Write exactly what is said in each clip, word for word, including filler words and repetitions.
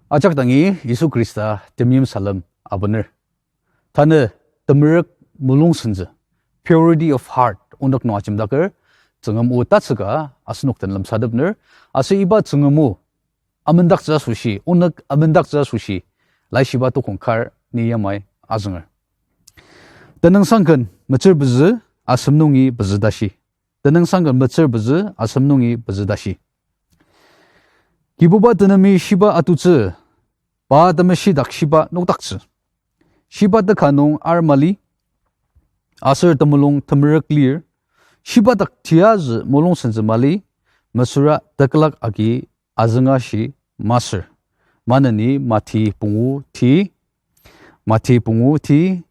Ajak dangi Yisu Khrista temeim salem abener. Tanü temerük mulung sentsü, purity of heart, onük nung ajemdaker, Tsüngrem o tatsüka asenok den lemsatepner, aser iba Tsüngrem o amendaktsü asoshi, onük amendaktsü asoshi, laishiba tokong kar ni yamai azünger. Tenüngsangken metsür pezü, asem nungi pezü tashi. Tenüngsangken metsür pezü, asem nungi pezü tashi. Kibuba tenemi shiba atutsü, pa temeshi dak shiba nokdaktsü. Shiba teka nung ar mali, aser temulung temerük lir, shiba dak tiazü mulung sentsü mali, mesüra tekülak agi azünga shi masür. Maneni Mati pungu ti, Mati pungu ti,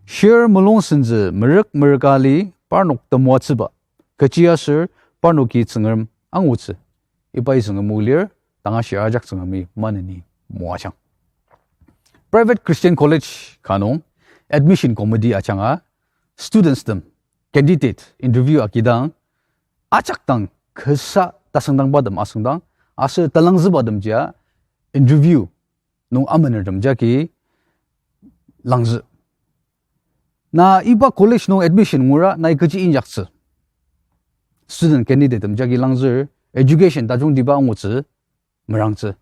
shir mulung sentsü merük merüka li parnok temoatsüba, kechiaser parnoki Tsüngrem angutsü. Ibai Tsüngrem o lir, tanga shir ajak Tsüngremi maneni moajang. Private Christian College ka nung admission committee ajanga students tem candidate interview agidang ajak dang kasa tasüngdangbatem asüngdang, aser talangzübatemjia interview nung amenertem jagi langzü. Na iba college nung admission ngura nai kechi inyaktsü? Student candidate tem jagi langzür, education tajungtiba angutsü merangtsü.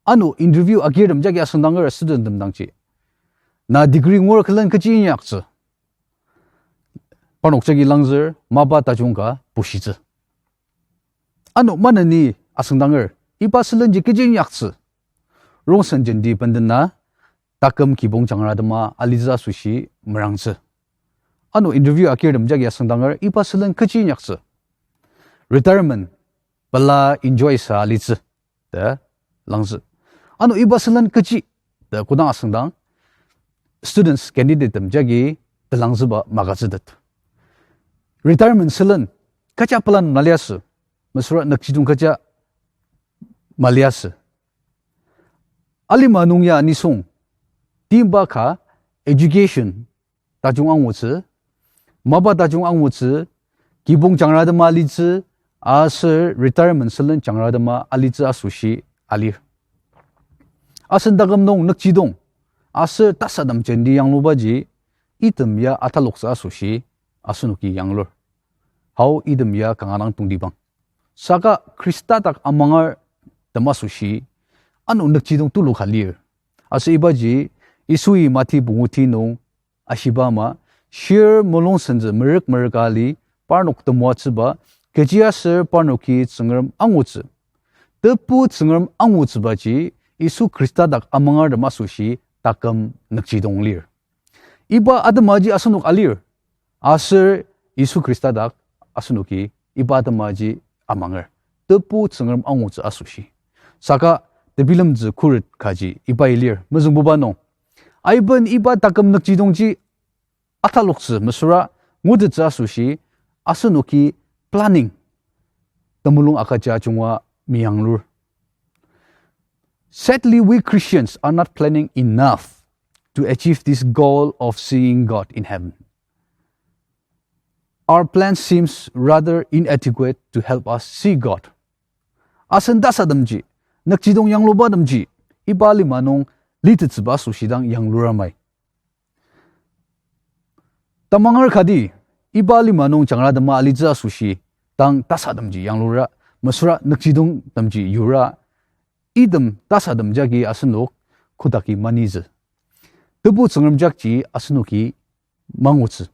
Ano interview agirtem jagi asüngdanger student tem dangji, na degree ngur külen kechi inyaktsü? Parnok jagi langzür, mapa tajung ka bushitsü. Ano maneni asüngdanger, iba sülenji kechi inyaktsü? Rongsen jenti bendena taküm kibong jangratema alitsü asoshi merangtsü. Ano interview agirtem jagi asüngdanger, iba sülen kechi inyaktsü? Retirement pela enjoy sa alitsü ta langzü. Ano iba sülen kechi ta kodang asüngdang, students candidate tem jagi talangzüba magütsütet. Retirement sülen kecha plan maliasü, mesüra nükjidong kecha maliasü? Alima nung ya nisung timba ka education tajung angutsü, mapa tajung angutsü, kibong jangratema alitsü, aser retirement sülen jangratema alitsü asoshi alir. Asen taküm nung nükjidong aser tasadem jenti yanglubaji, item ya ataloktsü asoshi asenoki yanglur. Hao item ya kanga dang tongtibang. Saka Khrista dak amangar tem asoshi, ano nükjidong tulu ka lir. Aser ibaji Yisui Mati pungu ti nung ashiba ama, shir mulung sentsü merük merüka li parnok temoatsüba, kechiaser parnoki Tsüngrem angutsü. Tebu Tsüngrem angutsübaji Yisu Khrista dak amangar tem asoshi taküm nükjidong lir. Iba atemaji asenok alir, aser Yisu Khrista dak asenoki iba atemaji amanger, Tebu Tsüngrem angutsü asoshi. Saka tebilemtsü khuret kaji ibai lir, mezüngbuba nung, aiben iba taküm nükjidongji ataloktsü mesüra ngutettsü asoshi asenoki planning temulung agüja junga meyanglur. Sadly, we Christians are not planning enough to achieve this goal of seeing God in heaven. Our plan seems rather inadequate to help us see God. Asen tasademji, nükjidong yanglubatemji, iba lima nung litettsüba asoshi dang yanglur amai. Tamanger kati, iba lima nung jangratema alitsü asoshi dang tasademji yanglura, mesüra nükjidongtemji yura, item tasadem jagi asenok kodaki manitsü. Tebu Tsüngrem jakji asenoki mangutsü.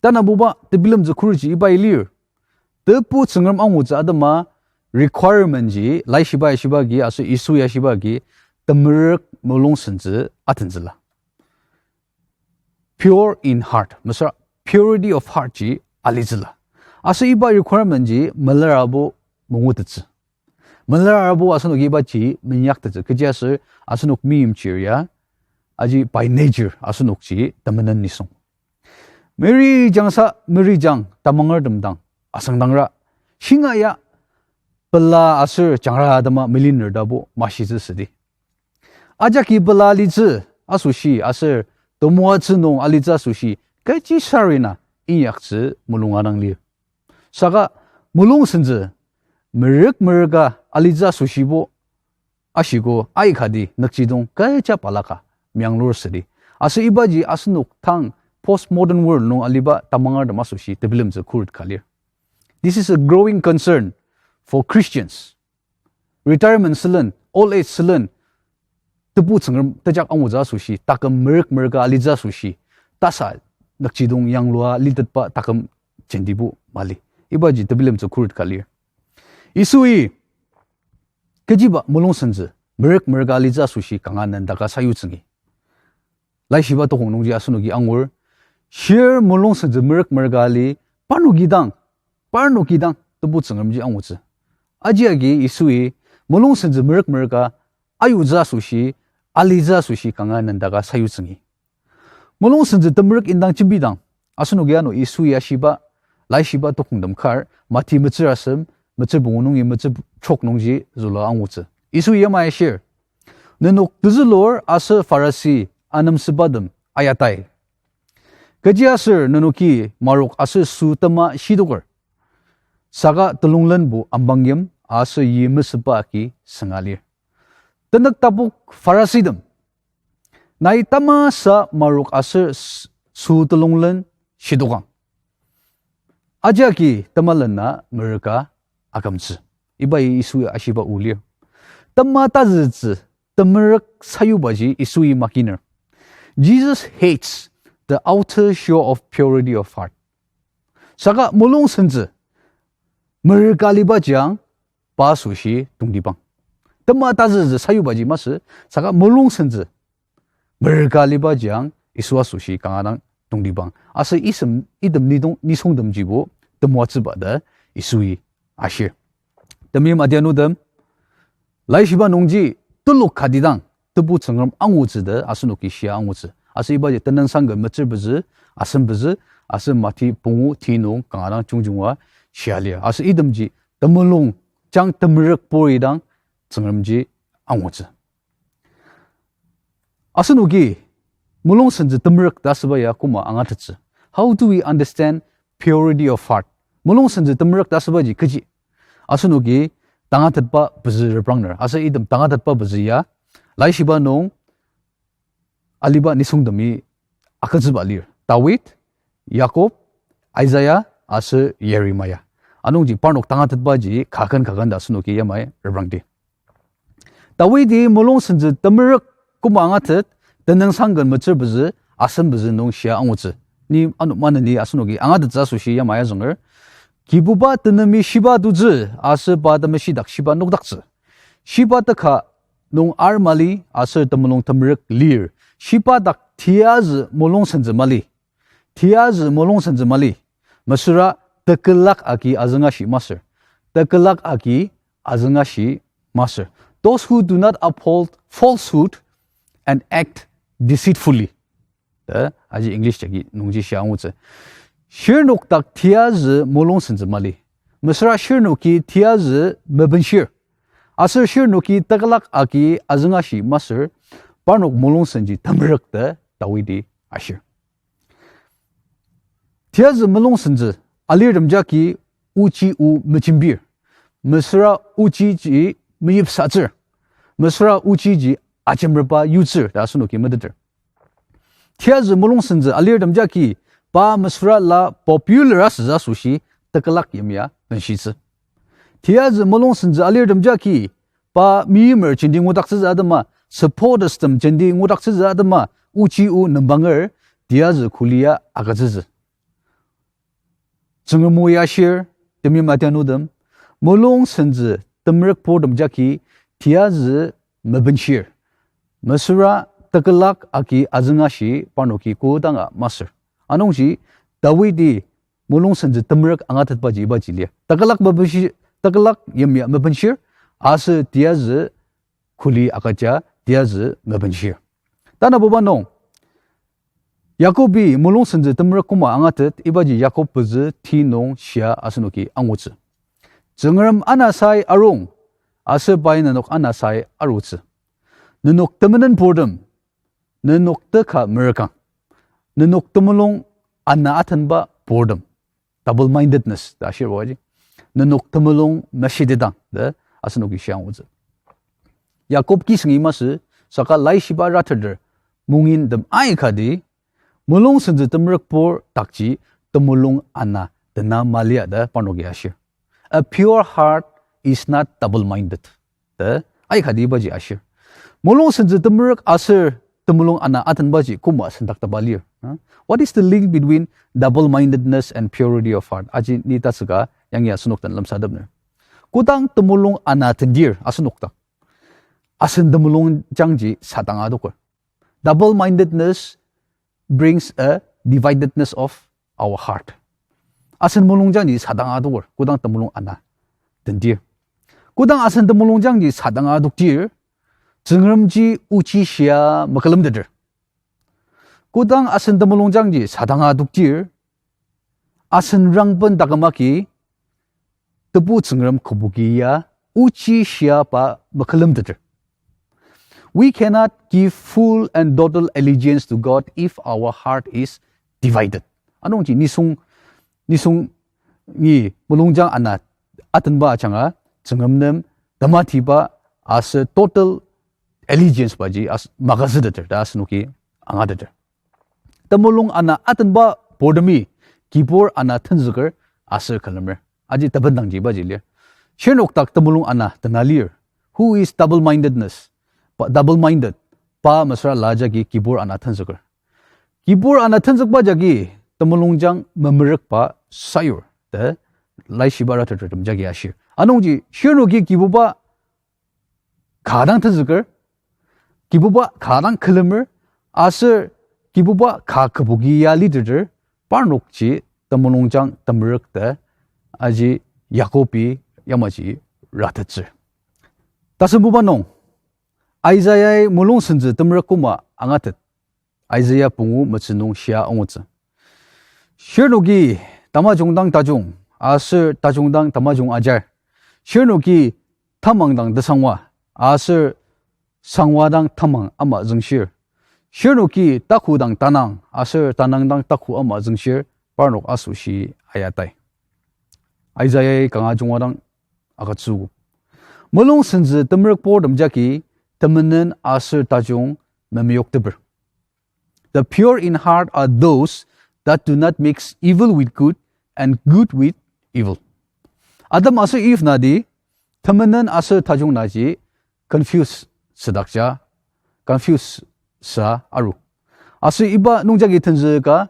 Tanabuba tebilemtsü khuretji ibai lir. Tebu Tsüngrem angutsü atema requirement ji, laishiba yashiba agi aser Yisu yashiba agi, temerük mulung sentsü atentsüla. Pure in heart, mesüra purity of heart ji alitsüla. Aser iba requirement ji melarabo mangutettsü. Melarabo asenoki ibaji meinyaktettsü, kechiaser asenok meimchir ya, aji by nature asenokji temenen nisung. Meri jangsa, meri jang tamangertem dang asüngdangra, shinga ya pela aser jangratema millionaire tabo mashitsü südi. Ajaki pela alitsü asoshi aser temoatsü nung alitsü asoshi kechi sarena inyaktsü mulunga dang lir. Saka mulung sentsü merük merüka alitsü asoshibo ashiko aikati nükjidong kecha balaka meyanglur südi. Aser ibaji asenok tang postmodern world nung aliba tamangertem asoshi tebilemtsü khuret ka lir. This is a growing concern for Christians. Retirement sülen, old age sülen, tebu Tsüngrem tejak angutsü asoshi, taküm merük merüka alitsü asoshi, tasa nükjidong yanglua litetba taküm jendibo mali. Ibaji tebilemtsü khuret ka lir. Yisui kechiba mulung sentsü merük merüka alitsü asoshi kanga nendaka sayutsüngi. Laishiba tokong nungji asenoki angur, shir mulung sentsü merük merüka ali, parnoki dang, parnoki dang tebu Tsüngremji angutsü. Aji agi Yisui mulung sentsü merük merüka ayutsü asoshi, alitsü asoshi kanga nendaka sayutsüngi. Mulung sentsü temerük indang jembidang, asenoki ano Yisui ashiba, laishiba tokongtem kar, Mati metsür asem, metsür pungu nungi metsür trok nungji züla angutsü. Yisui yamai ashir, nenok tezülur aser Pharisi anemsübatem ayatai. Kechiaser nenoki marok aser sü tema shidoker. Saka telunglenbo ambangyim aser yi mesüba agi sünga lir. Tenük tapok Pharisitem, nai tamasa marok aser s-, sü telunglen shidokang. Ajaki temalena merüka akümtsü. Iba Yisu ashiba o lir. Tema tazütsü temerük sayubaji Yisui makiner. Jesus hates the outer show of purity of heart. Saka mulung sentsü merüka alibaji ang pa asoshi tongtibang. Tema tazütsü sayubaji masü, saka mulung sentsü merüka alibaji ang Yisu asoshi kanga dang tongtibang. Aser isem item nidong nisungtemjibo temoatsüba ta Yisui ashir. Temeim adianutem, laishiba nungji telok kati dang Tebu Tsüngrem angutsü ta asenoki shia angutsü. Aser ibaji Tenüngsang ken metsür pezü, asem pezü, aser Mati pungu ti nung kanga dang jungjunga shia lir. Aser itemji temulung jang temerük puri dang Tsüngremji angutsü. Asenoki mulung sentsü temerük ta asüba ya koma angatettsü? How do we understand purity of heart? Mulung sentsü temerük ta asübaji kechi? Asenoki tangatetba pezü reprangner. Aser item tangatetba pezü ya laishiba nung aliba nisungtemi agütsüba lir. Dawid, Yakob, Isaiah, aser Jeremiah. Anungji parnok tangatetbaji kaken kaken ta asenoki yamai reprangdi. Dawidi mulung sentsü temerük koma angatet, Tenüngsang ken metsür pezü, asem pezü nung shia angutsü. Ni ano maneni asenoki angatettsü asoshi yamai azünger. Kibuba tenemi shiba tutsü, aser pa temeshi dak shiba nokdaktsü. Shiba teka nung ar mali, aser temulung temerük lir. Shiba dak tiyazü mulung sentsü mali. Tiyazü mulung sentsü mali. Mesüra tekülak agi azüngashi masür. Tekülak agi azüngashi masür. Those who do not uphold falsehood and act deceitfully. Ta, aji English jagi nungji shia angutsü. Shirnok dak tiyazü mulung sentsü mali. Mesüra shirnoki tiyazü mebenshir. Aser shirnoki tekülak agi azüngashi masür, parnok mulung sentsü temerük ta Dawidi ashir. Tiyazü mulung sentsü alirtem jagi ochi o mejembir. Mesüra ochiji meyipsatsür. Mesüra ochiji ajemreba yutsür ta asenoki meteter. Tiyazü mulung sentsü alirtem jagi pa mesüra la popular asütsü asoshi tekülak yimya benshitsü. Tiyazü mulung sentsü alirtem jagi pa meimer jenti ngudaktsütsü atema, supporters tem jenti ngudaktsütsü atema, ochi o nembanger tiyazü kuli ya agütsütsü. Tsüngrem o ya shir, temeim adianutem, mulung sentsü temerük purtem jagi tiyazü mebenshir. Mesüra tekülak agi azüngashi parnoki kodanga masür. Anungji Dawidi mulung sentsü temerük angatetbaji ibaji lir. Tekülak mebenshi-, tekülak yimya mebenshir, aser tiyazü kuli agüja tiyazü mebenshir. Tanabuba nung, Yakobi mulung sentsü temerük koma angatet ibaji Yakob pezü ti nung shia asenoki angutsü. Tsüngrem anasai arung, aser pai nenok anasai arutsü. Nenok temenen purtem, nenok teka merükang. Nenok temulung ana atenba purtem. Double-mindedness ta ashir oji. Nenok temulung meshitidang ta asenoki shia angutsü. Jakob kisüngi masü, saka laishiba rateter mungin tem aikati, mulung sentsü temerükpur dakji temulung ana tena malia ta parnoki ashir. A pure heart is not double-minded ta aikati ibaji ashir. Mulung sentsü temerük aser temulung ana atenbaji koma sendaktaba lir. Huh? What is the link between double-mindedness and purity of heart? Aji ni tatsüka yangi asenok den lemsatepner. Kodang temulung ana tendir asenok dak, asen temulungjangji sadang adoker. Double-mindedness brings a dividedness of our heart. Asen mulungjangji sadang adoker, kodang temulung ana tendir. Kodang asen temulungjangji sadang adoktir, Tsüngremji ochi shia mekülemteter. Kodang asen temulungjangji sadang adoktir, asen rangben taküm agi, Tebu Tsüngrem kübuki ya ochi shia pa mekülemteter. We cannot give full and total allegiance to God if our heart is divided. Anungji nisung, nisung ni mulungjang ana atenba ajanga Tsüngrem nem tematiba aser total allegiance baji as-, magazüteter ta asenoki angateter. Temulung ana atenba purtemi kibur ana tenzüker aser külemer. Aji tebendangji ibaji lir. Shirnok dak temulung ana tena lir. Who is double-mindedness? Pa, double-minded. Pa mesüra la jagi kibur ana tenzüker. Kibur ana tenzükba jagi temulungjang memerükba sayur ta laishiba ratetertem jagi ashir. Anungji shirnoki Kibuba ka dang tenzüker, Kibuba ka dang külemer, aser Kibuba ka kübuki ya liteter, parnokji temulungjang temerük ta aji Jakobi yamaji ratettsür. Tasembuba nung, Isaiah-i mulung sentsü temerük koma angatet. Isaiah pungu metsü nung shia angutsü. Shirnoki tamajung dang tajung, aser tajung dang tamajung ajar. Shirnoki tamang dang tesangwa, aser sangwa dang tamang ama züngshir. Shirnoki taku dang tanang, aser tanang dang taku ama züngshir, parnok asoshi ayatai. Isaiah-i kanga junga dang agütsüogo. Mulung sentsü temerükpurtem jagi temenen aser tajung memeyokteper. The pure in heart are those that do not mix evil with good and good with evil. Adam aser Eve nati temenen aser tajung naji confuse südakja, confuse sa aru. Aser iba nungjagi tenzüka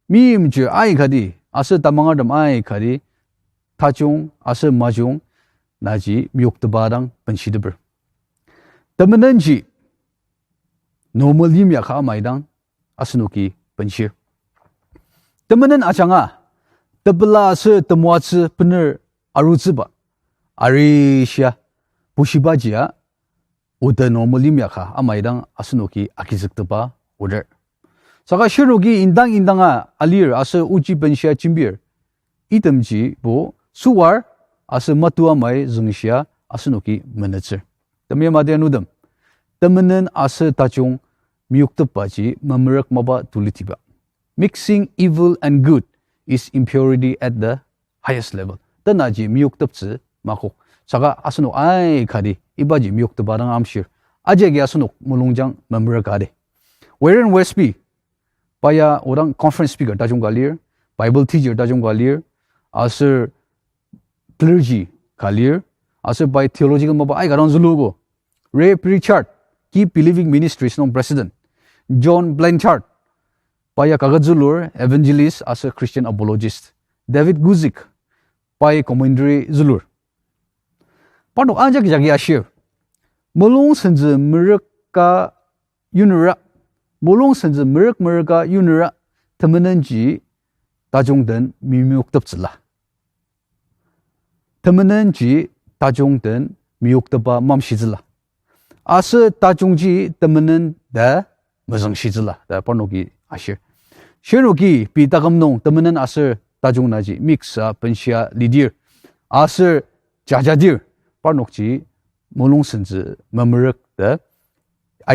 meimchir aikati, aser tamangertem aikati, tajung aser majung naji meyoktepa dang benshiteper. Temenenji normal yimya ka amai dang asenoki benshir. Temenen ajanga, tepela aser temoatsü bener arutsüba, arishia, bushibajia, oda normal yimya ka amai dang asenoki agizüktepa oder. Saka shirnoki indang indanga alir aser ochi benshia jembir, itemjibo süwar aser matu amai züngshia asenoki menetsür. Temeim adianutem, temenen aser tajung meyoktepaji memerük mapa tulitiba. Mixing evil and good is impurity at the highest level. Tenaji meyokteptsü makok. Saka asenok aikati ibaji meyoktepa dang amshir. Ajagi asenok mulungjang memerük adi. Warren Wiersbe, pa ya odang conference speaker tajung ka lir, Bible teacher tajung ka lir, aser clergy ka lir, aser pai theological mapa aika dang zülugo. Ray Pritchard, Keep Believing Ministries nung president. John Blanchard, pa ya kaket zülur, evangelist aser Christian apologist. David Guzik, pai commentary zülur. Parnok ajak jagi ashir, mulung sentsü merüka yunera, mulung sentsü merük merüka yunera, temenenji tajung den meyoktepatsüla. Temenenji tajung den meyoktepa mamshitsüla. Aser tajungji temenen ta mezüngshitsüla ta parnoki ashir. Shirnoki pei taküm nung temenen aser tajung naji mix a benshia lidir aser jajadir, parnokji mulung sentsü memerük ta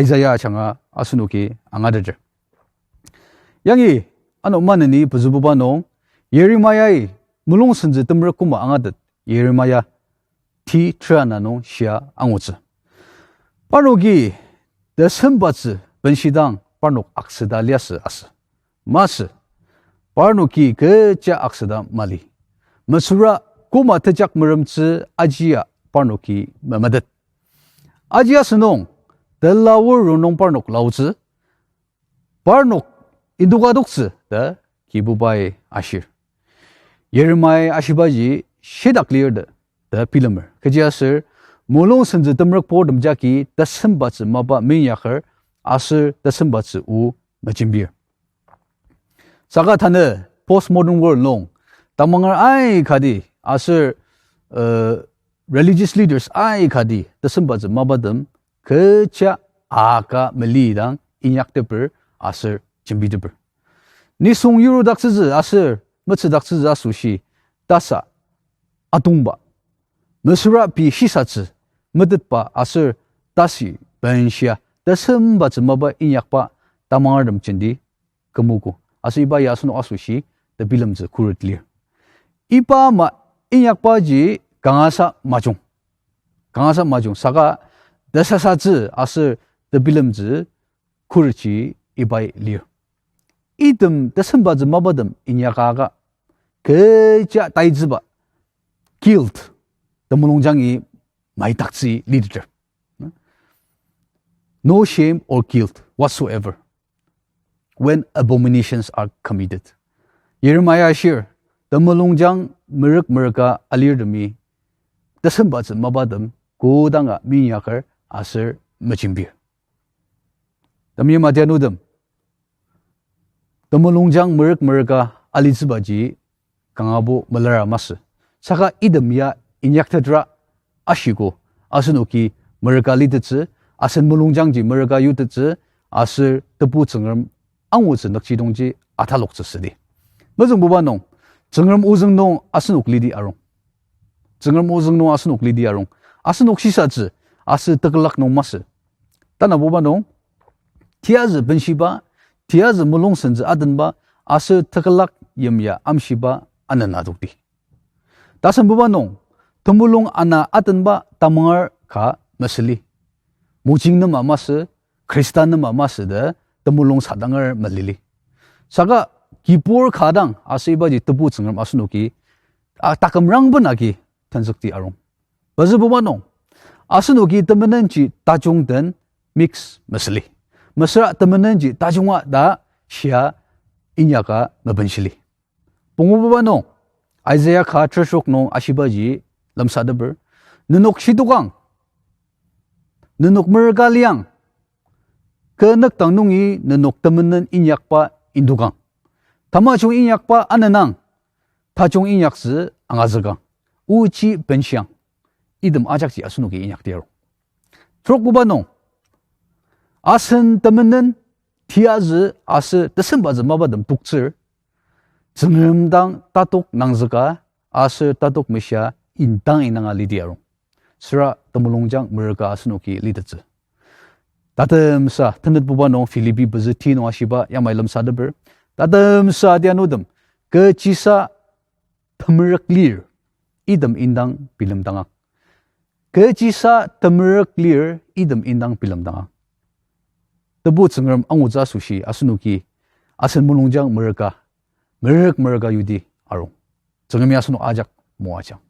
Isaiah ajanga asenoki angateter. Yangi ano maneni pezübuba nung, Yeremiah-i mulung sentsü temerük koma angatet, Yeremiah ti tera ana nung shia angutsü. Parnoki tesembatsü benshidang parnok aksüta liasü asü. Masü, parnoki kecha aksüta mali. Mesüra koma tejak meremtsü ajia parnoki memetet. Aji asünung, telaor rongnung parnok laotsü, parnok indokadoktsü ta Kibubai ashir. Yeremia ashibaji shitak lir ta, ta bilemer. Kechiaser, mulung sentsü temerükburtem jagi tesembatsü mapa minyaker aser tesembatsü o mejembir. Saka tanü postmodern world nung, tamanger aikati aser, uh, religious leaders aikati tesembatsü mapatem kecha aka melidang inyakteper aser jembiteper. Nisung yurudaktsütsü aser metsüdaktsütsü asoshi tasa atongba, mesüra pei shisatsü metetba aser tashi benshia tesembatsü mapa inyakba tamangertem jenti kümogo. Aser iba ya asenok asoshi tebilemtsü khuret lir. Iba ama inyakbaji kangasa majung. Kangasa majung saka tesasatsü aser tebilemtsü khuretji ibai lir. Item tesembatsü mapatem inyakaka kecha taitsüba guilt temulungjangi maidaktsü liteter. No shame or guilt whatsoever when abominations are committed. Yeremia ashir, temulungjang merük merüka alirtemi tesembatsü mapatem kodanga minyaker aser mejembir. Temeim adianutem, temulungjang merük merüka alitsübaji kangabo melara masü. Saka item ya inyaktetra ashiko, asenoki merüka litettsü, asen mulungjangji merüka yutettsü, aser Tebu Tsüngrem angutsü nükjidongji ataloktsü südi. Mezüngbuba nung, Tsüngrem ozüng nung asenok lidi arung. Tsüngrem ozüng nung asenok lidi arung. Asenok shisatsü, aser tekülak nung masü. Tanabuba nung, tiyazü benshiba, tiyazü mulung sentsü atenba, aser tekülak yimya amshiba anena adokdi. Tasembuba nung, temulung ana atenba tamanger ka mesüli. Mojing nema masü, Khrista nema masü ta temulung sadanger melili. Saka kibur ka dang aser ibaji Tebu Tsüngrem asenoki, a, takümrang ben agi tenzükti arung. Pezübuba nung, asenoki temenenji tajung den mix mesüli. Mesüra temenenji tajunga ta shia inyaka mebenshili. Pungububa nung, Isaiah ka tershok nung ashibaji lemsateper, nenok shidokang, nenok merüka liang, kü nükdang nungi nenok temenen inyakba indokang. Tamajung inyakba anenang, tajung inyaktsü angazükang. Ochi benshiang, item ajakji asenoki inyakdir. Trokbuba nung, asen temenen, tiyazü aser tesembatsü mapatem toktsür, Tsüngrem dang tatok nangzüka aser tatok meshia indang indanga lidi arung. Süra temulungjang merüka asenoki litettsü. Tatemsa tenetbuba nung Philippi pezü ti nung ashiba yamai lemsateper. Tatemsa adianutem, kechisa temerük lir, item indang bilemdangang. Kechisa temerük lir, item indang bilemdangang. Tebu Tsüngrem angutsü asoshi asenoki asen mulungjang merüka, merük merüka yudi arung. Tsüngremi asenok ajak moajang.